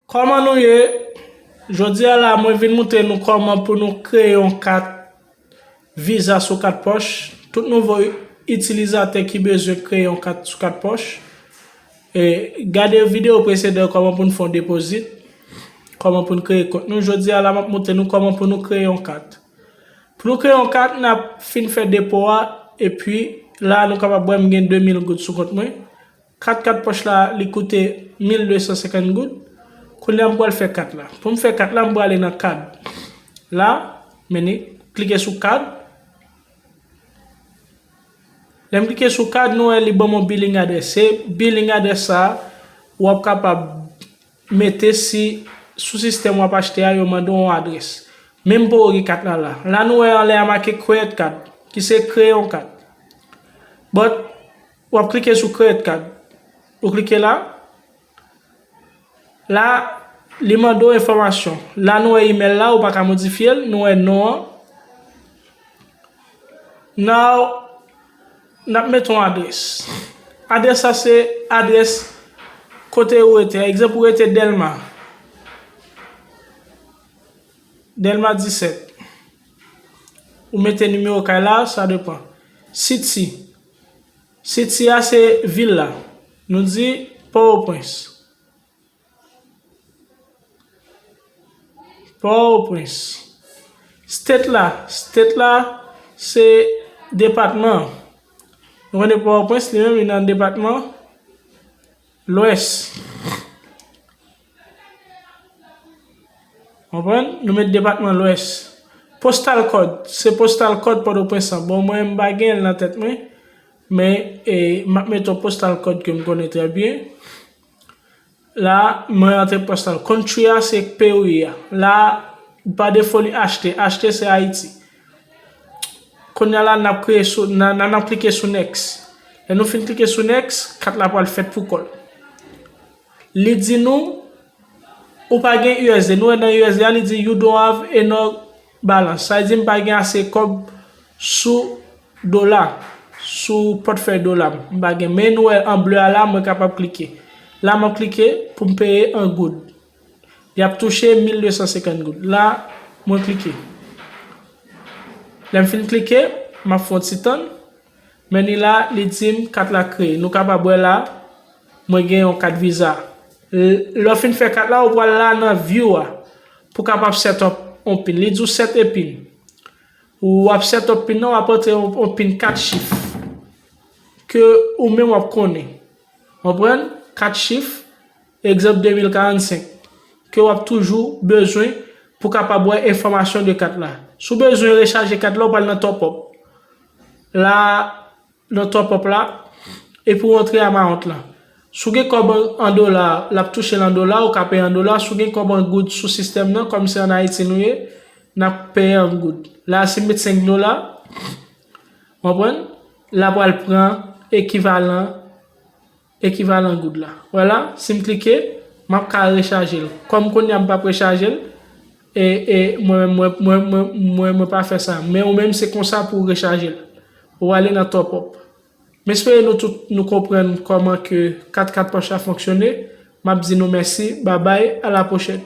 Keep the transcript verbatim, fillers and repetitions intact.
Kòman nou ye? Jodi a la, mwen vin moutre nou kòman pou nou kreye yon kat Visa sou kat pòch. Tout nouvo itilizatè ki bezwen kreye yon kat sou kat pòch, e, gade videyo presedan kòman pou n fè yon depozit, kòman pou n kreye kont nou. Jodi a la, m ap moutre nou kòman pou nou kreye yon kat. Pou nou kreye yon kat, n ap fin fè depo a, epi la, nou kapab wè m gen de mil goud sou kont mwen. Kat kat pòch la, li koute mil de san senkant goud. Kounye a, m pral fè kat la. Pou m fè kat la, m prale nan kad. La, men ni, klike sou kad. Lè m klike sou kad, nou wè li ban m yon billing address. Se billing address sa a, w ap kapab mete si sou sistèm w ap achte a, yo mande w yon adrès. Men m poko gen kat la la. La nou wè anlè a make create card, ki se kreye yon kat. But, w ap klike sou create card. Ou klike la. La, li mande w enfòmasyon. La nou wè email la, ou pa ka modifye l, nou wè non an. Now, n ap mete yon adrès. Adrès sa se adrès kote ou rete. Egzanp, ou rete Dèlma. Dèlma disèt. Ou mete nimewo kay la, sa depan. City. City a se vil la. Nou di Pòtoprens. Pòtoprens. State la, state la se depatman. Nou konnen Pòtoprens li menm li nan depatman Lwès. Konprann? Nou met depatman Lwès. Postal code, se postal code Pòtoprens lan. Bon, mwen m pa gen l nan tèt mwen, men e, m ap mete yon postal code ke m konnen trè byen. La, mwen rantre postal. Country a se peyi a. La, pa defo li achte. Achte se Ayiti. Kounye a la, n ap kreye sou, n a, n a, n ap klike sou next. Lè nou fin klike sou next, kat la pral fèt pou kò l. Li di nou, ou pa gen U S D. Nou wè nan U S D a, li di you don't have enough balance. Sa vle di m pa gen ase kòb sou dola, sou pòtfèy dola m. M pa gen. Men nou wè an ble a la, mwen kapab klike. La, m ap klike pou m peye an goud. Li ap touche mil de san senkant goud. La, mwen klike. Lè m fin klike, m ap fè yon ti tann. Men ni la, li di m kat la kreye. Nou kapab wè la, mwen gen yon kat Visa. L-, lè w fin fè kat la, ou pral la nan view a pou kapab set up yon pin. Li di w set a pin. Ou ap set up pin nan, w ap antre yon, yon pin kat chif ke ou menm w ap konnen. Konprann? Kat chif, egzanp de mil karannsenk, ke w ap toujou bezwen pou kapab wè enfòmasyon de kat la. Si w bezwen rechaje kat la, w pral nan top up. La, nan top up la, epi w antre amount lan. Si w gen kòb an, an dola, l ap touche l an dola, ou ka peye an dola. Si w gen kòb an goud sou sistèm nan, kòm se ann Ayiti nou ye, n ap peye an goud. La, si m met senk dola, konprann? L ap pral pran ekivalan, ekivalan goud la. Wè la, si m klike, m ap ka rechaje l. Kòm kounye a m p ap rechaje l, e, e mwen, mwen, mwen, mwen, mwen, mwen pa fè sa. Men ou menm, se konsa pou w rechaje l. Ou ale nan top up. M espere nou tout, nou konprann kòman ke kat kat pòch la fonksyone. M ap di nou mèsi, babay, a la pwochèn.